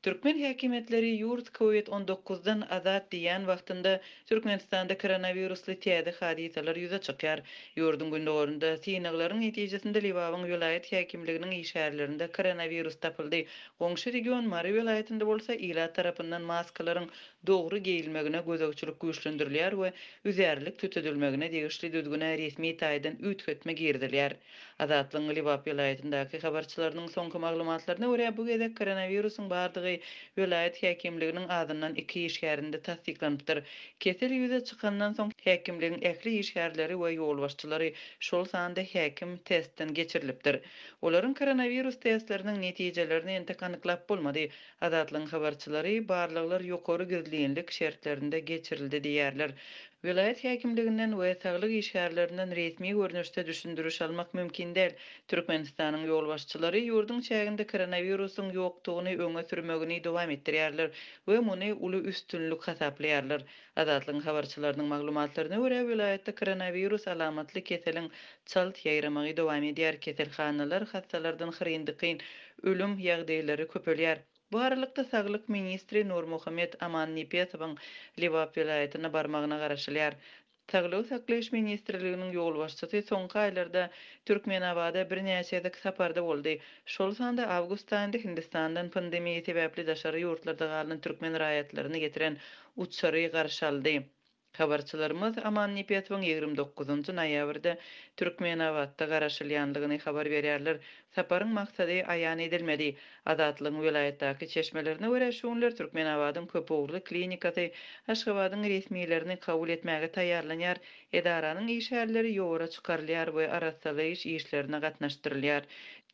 Türkmen häkimiýetleri ýurt Covid 19 dan azat diýýän wagtynda, Türkmenistanda koronawirusly täze hadysalar ýüze çykýar. Ýurduň gündogarynda synaglaryň netijesinde Lebabyň welaýat häkimliginiň işgärlerinde koronawirus tapyldy. Goňşy region Mary welaýatynda bolsa ilat tarapyndan maskalaryň dogry geýilmegine gözegçilik güýçlendirilýär we üzärlik tütedilmegine degişli düzgüne resmi taýdan üýtgetme girizilýär. Azatlygyň Lebap welaýatyndaky habarçylarynyň soňky maglumatlaryna görä, bu gezek koronawirusyň bardygy welaýat häkimliginiň azyndan iki işgärinde tassyklanypdyr. Kesel ýüze çykandan soň, häkimligiň ähli işgärleri we ýolbaşçylary, şol sanda häkim testden geçirilipdir. Olaryň koronawirus testleriniň netijelerini entek anyklap bolmady. Azatlygyň habarçylary barlaglar ýokary gizlinlik şertlerinde geçirildi diýýärler. Welaýat häkimliginden we saglyk işgärlerinden resmi görnüşde düşündiriş almak mümkin däl. Türkmenistanyň ýolbaşçylary ýurduň çäginde koronawirusyň ýokdugyny öňe sürmegini dowam etdirýärler we muny uly üstünlik hasaplaýarlar. Azatlygyň habarçylarynyň maglumatlaryna görä, welaýatda koronawirus alamatly keseliň çalt ýaýramagy dowam edýär, keselhanalar hassalardan hyryn-dykyn, ölüm ýagdaýlary köpelýär. Bu aralykda, saglyk ministri Nurmuhammet Amannepesowyň Lebap welaýatyna barmagyna garaşylýar. Saglygy saklaýyş ministrliginiň ýolbaşçysy soňky aýlarda Türkmenabada birnäçe gezek saparda boldy. Şol sanda awgust aýynda Hindistandan pandemiýa sebäpli daşary ýurtlarda galan türkmen raýatlaryny getiren uçary garşy aldy. Habarçylarymyz Amannepesowyň 29 noýabrda Türkmenabatda garaşylýandygyny habar berýärler. Saparyň maksady aýan edilmedi. Azatlygyň welaýatdaky çeşmelerine görä, şu günler Türkmenabadyň köpugurly klinikasy Aşgabadyň resmilerini kabul etmäge taýýarlanýar. Edaranyň işgärleri ýowara çykarylýar we arassalaýyş işlerine gatnaşdyrylýar.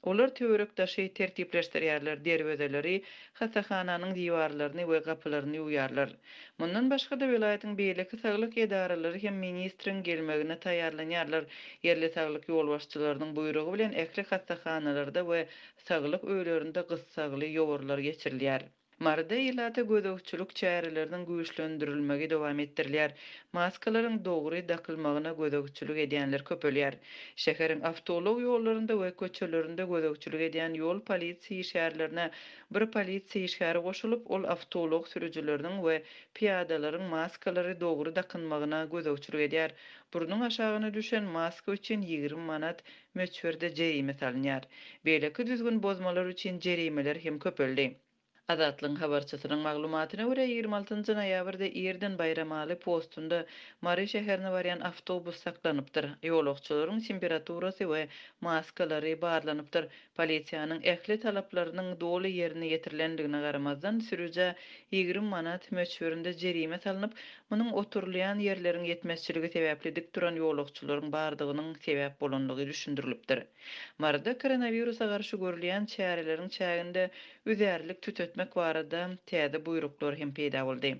Olar töwerek-daşy tertipleşdirýärler, derwezeleri, hassahananyň diwarlaryny we gapylaryny ýuwýarlar. Mundan başga-da, welaýatyň beýleki saglyk edaralary hem ministriň gelmegine taýýarlanýarlar. Ýerli saglyk ýolbaşçylarynyň buýrugy bilen ähli hassahanalarda we saglyk öýlerinde gyssagly ýowarlar geçirilýär. Maryda ilata gözegçilik çäreleriniň güýçlendirilmegi dowam etdirilýär. Maskalaryň dogry dakylmagyna gözegçilik edýänler köpelýär. Şäheriň awtoulag ýollarynda we köçelerinde gözegçilik edýän ýol polisiýa işgärlerine bir polisiýa işgäri goşulyp, ol awtoulag sürüjileriniň we pyýadalaryň maskalary dogry dakynmagyna gözegçilik edýär. Burnuň aşagyna düşen maska üçin 20 manat möçberde jerime salynýar. Beýleki düzgün bozmalar üçin jerimeler hem köpeldi. Azatlygyň habarçysynyň maglumatyna görä, 26 noýabrda irden Baýramaly postunda Mary şäherine barýan awtobus saklanypdyr. Ýolagçylaryň temperaturasy we maskalary barlanypdyr. Polisiýanyň ähli talaplarynyň doly ýerine ýetirilendigine garamazdan, sürüjä 20 manat möçberinde jerime salnyp, munuň oturylýan ýerleriň ýetmezçiligi sebäpli dik duran ýolagçylaryň bardygynyň sebäp bolandygy düşündirilipdir. Maryda koronawirusa garşy görülýän çäreleriň çäginde üzärlik tütetmek barada täze buýruklar hem peýda boldy.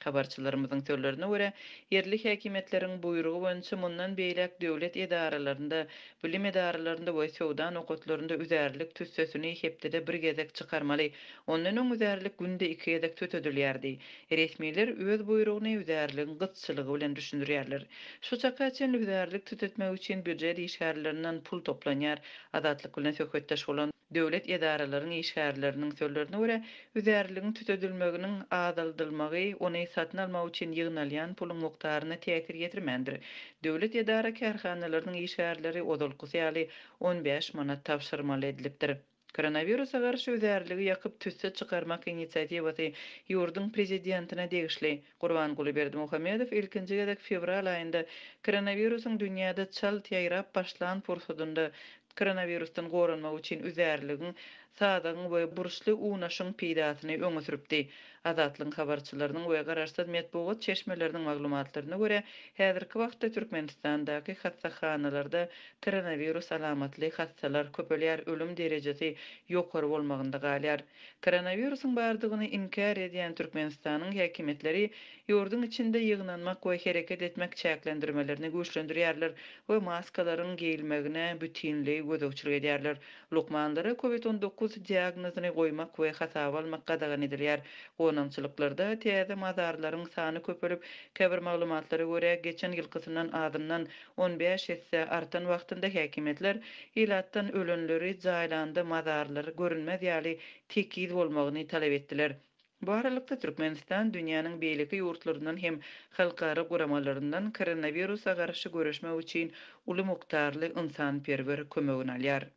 Habarçylarymyzyň sözlerine görä, ýerli häkimiýetleriň buýrugy boýunça mundan beýläk döwlet edaralarynda, bilim edaralarynda we söwda nokatlarynda üzärlik tüssesini hepdede bir gezek çykarmaly. Ondan öň üzärlik günde iki gezek tütedilýärdi. Resmiler öz buýrugyny üzärligiň gytçylygy bilen düşündirýärler. Şu çaka çenli üzärlik tütetmek üçin býujet işgärlerinden pul toplanýar. Azatlyk bilen söhbetdeş bolan döwlet edaralaryň işgärleriniň sözlerine görä, üzärligiň tütedilmeginiň azaldylmagy ony satyn almak üçin ýygnalýan puluň mukdaryna täsir ýetirmändir. Döwlet edara-kärhanalarynyň işgärleri ozalkysy ýaly 15 manat tabşyrmaly edilipdir. Koronawirusa garşy üzärligi ýakyp tüsse çykarmak inisiatiwasy ýurduň prezidentine degişli. Gurbanguly Berdimuhamedow ilkinji gezek fewral aýynda koronawirusyň dünýäde çalt ýaýrap başlan pursadynda koronawirusdan goranmak üçin üzärligiň, sazagyň we burçly unaşyň peýdasyny öňe sürüpdi. Azatlygyň habarçylarynyň we garaşsyz metbugat çeşmeleriniň maglumatlaryna görä, häzirki wagtda Türkmenistandaky hassahanalarda koronawirus alamatly hassalar köpelýär, ölüm derejesi ýokary bolmagynda galýar. Koronawirusyň bardygyny inkär edýän Türkmenistanyň häkimiýetleri ýurduň içinde ýygnanmak we hereket etmek çäklendirmelerini güýçlendirýärler we maskalaryň geýilmegine bütinleý gözegçilik edýärler. Lukmanlara Covid 19. 19 diagnozyny goýmak we hasaba almak gadagan edilýär. Gonamçylyklarda täze mazarlaryň sany köpelip, käbir maglumatlara görä, geçen ýylkysyndan azyndan 15 esse artan wagtynda häkimiýetler ilatdan ölenleri jaýlanda mazarlar görünmez ýaly tekiz bolmagyny talap etdiler. Bu aralykda, Türkmenistan dünýäniň beýleki ýurtlaryndan hem halkara guramalaryndan koronawirusa garşy göreşmek üçin uly mukdarly ynsanperwer kömegini alýar.